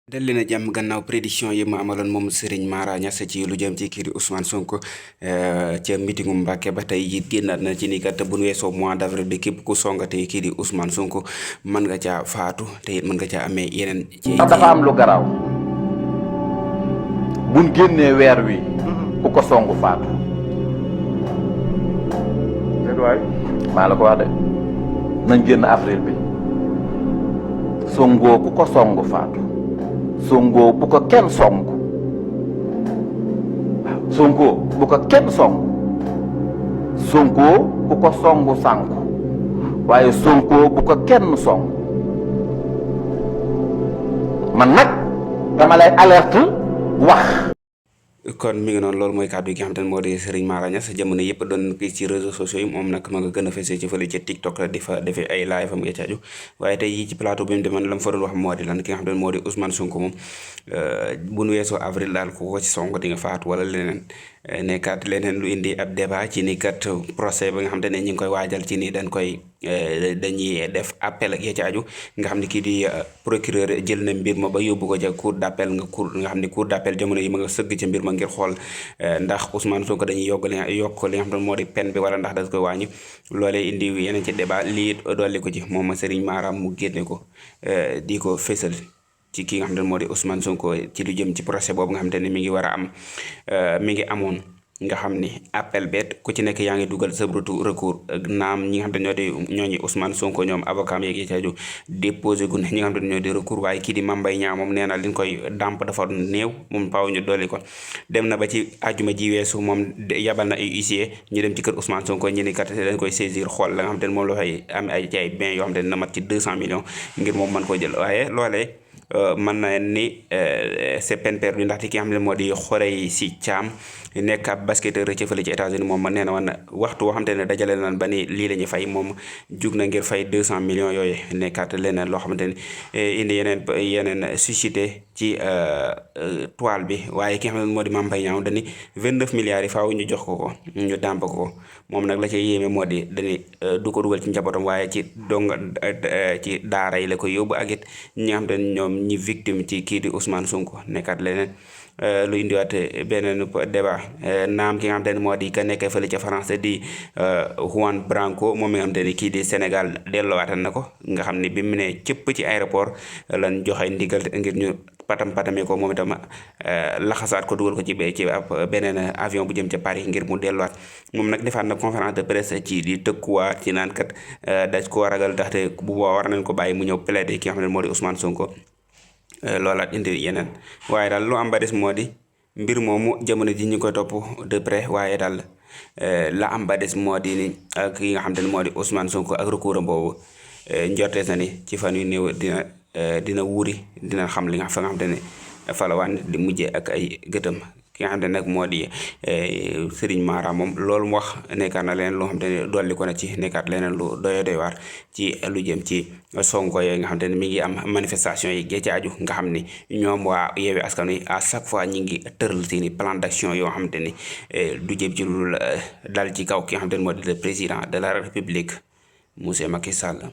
dal leen a jàmm gannaaw prédiction yi ma amaloon moom Serigne Mara Niass ci lu jëm ci kii di Ousmane Sonko ca meetingu Mbàkke ba tey it génnaat na ci ni kat bu nu weesoo mois d'avril bi képp ku songate kii di Ousmane Sonko mën nga caa faatu te it mën nga caa amee yeneen. ndax dafa am lu garaaw buñ génnee weer wi ku ko songu faatu. waay maa la ko wax de nañ génn avril bi songoo ku ko songu faatu. Sonko bu ko kenn song waaw Sonko bu ko kenn song Sonko ku ko songu sànku waaye Sonko bu ko kenn song man nag dama lay alerte wax. kon mi ngi noonu loolu mooy kàddu gi nga xam te ne moo di Serigne Mara Niass jamono yëpp doon gis ci réseaux sociaux yi moom nag ma nga gën a fese ci fële ci TikTok la di fa defee ay live am nga caaju waaye tey yii ci plateau bi mu demoon la mu fa doon wax moo di lan ki nga xam te ne moo di Ousmane Sonko moom bu nu weesoo avril daal ku ko ci song di nga faatu wala leneen nekkaat leneen lu indi ab débat ci ni kat procès ba nga xam te ne ñi ngi koy waajal ci ni dañuy def appel ak ya ci aju nga xam ne kii di procureur jël na mbir ma ba yóbbu ko ja cour d'appel nga xam ne cour d'appel jamono yi ma nga sëgg ca mbir ma ngir xool ndax Ousmane Sonko dañuy yokk li nga xam ne moo di peine bi wala ndax da koy wàññi loolee indi yeneen ci débat lii dolli ko ci moom Serigne Mara mu génne ko di ko fésal ci ki nga xam ne moo di Ousmane Sonko ci lu jëm ci procès boobu nga xam te ne mi ngi war a am mi ngi amoon nga xam ni appel bet ku ci nekk yaa ngi dugal sa recours naam ñi nga xam te ñoo di ñooñu Ousmane Sonko ñoom avocat yeeg yi ci aju déposé gu ne ñi nga xam te ñoo di recours waaye kii di Mame Mbaye Niang moom nee na liñ koy dàmp dafa néew moom faaw ñu dolli ko dem na ba ci àjjuma ji weesu moom yabal na ay huissier ñu dem ci kër Ousmane Sonko ñi ni kat dañ koy saisir xool la nga xam te ne moom la fay am ay ci ay biens yoo xam te ne na mat ci 200 millions ngir moom mën koo jël waaye loolee mën na ni c'est peine perdue ndaxte ki nga xam ne moo di Khoureychi Thiam nekk ab basketteur ci fële ci États-Unis moom nee na woon waxtu woo xam te ne dajale naan ba ni lii la ñuy fay moom jug na ngir fay 200 millions yooyu nekkaat leneen loo xamante ne indi yeneen suscité ci toile bi waaye ki nga xam ne moo di Mame Mbaye Niang dañi 29 milliards yi faaw ñu jox ko ñu dàmp ko moom nag la ci yéeme moo di dañi du ko dugal ci njabootam waaye ci ci daara yi la koy yóbbu ak it ñi nga xam te ne ñoom ñi victime ci kii di Ousmane Sonko nekkaat leneen lu indiwaat beneen débat naam ki nga xam te ne moo di ka nekk fële ca France di Juan Branco moom mi nga xam te ne kii di Sénégal delloowaatan na ko nga xam ne bi mu ne cëpp ci aéroport lan joxe ndigal ngir ñu patamee ko moom itam laxasaat ko dugal ko ci ab beneen avion bu jëm ca Paris ngir mu delluwaat moom nag defaat na conférence de presse ci di tëkkuwaat ci naan kat dañ koo ragal ndaxte bu boobaa war nañ ko bàyyi mu ñëw plaider ki nga xam ne moo di Ousmane Sonko loolaat indi yeneen waaye daal lu am ba des moo di mbir moomu jamono ji ñu koy topp de près waaye daal la am ba des moo di ni ak yi nga xam te ne moo di Ousmane Sonko ak recours boobu njortees na ni ci fan yu néew dina wuuri dina xam li nga xam te ne fa la waan di mujjee ak ay gëtëm ki nga xam te ne nag moo di Serigne Mara moom loolu mu wax nekkaat na leneen loo xam te ne dolli ko na ci nekkaat leneen lu doy waar ci lu jëm ci Sonko yooyu nga xam te ne mi ngi am manifestation yi gee ci aju nga xam ni ñoom waa Yewwi Askan Wi à chaque fois ñi ngi tëral seeni plan d'action yoo xam te ni du jëm ci lu dal ci kaw ki nga xam te ne moo di le président de la République monsieur Macky Sall.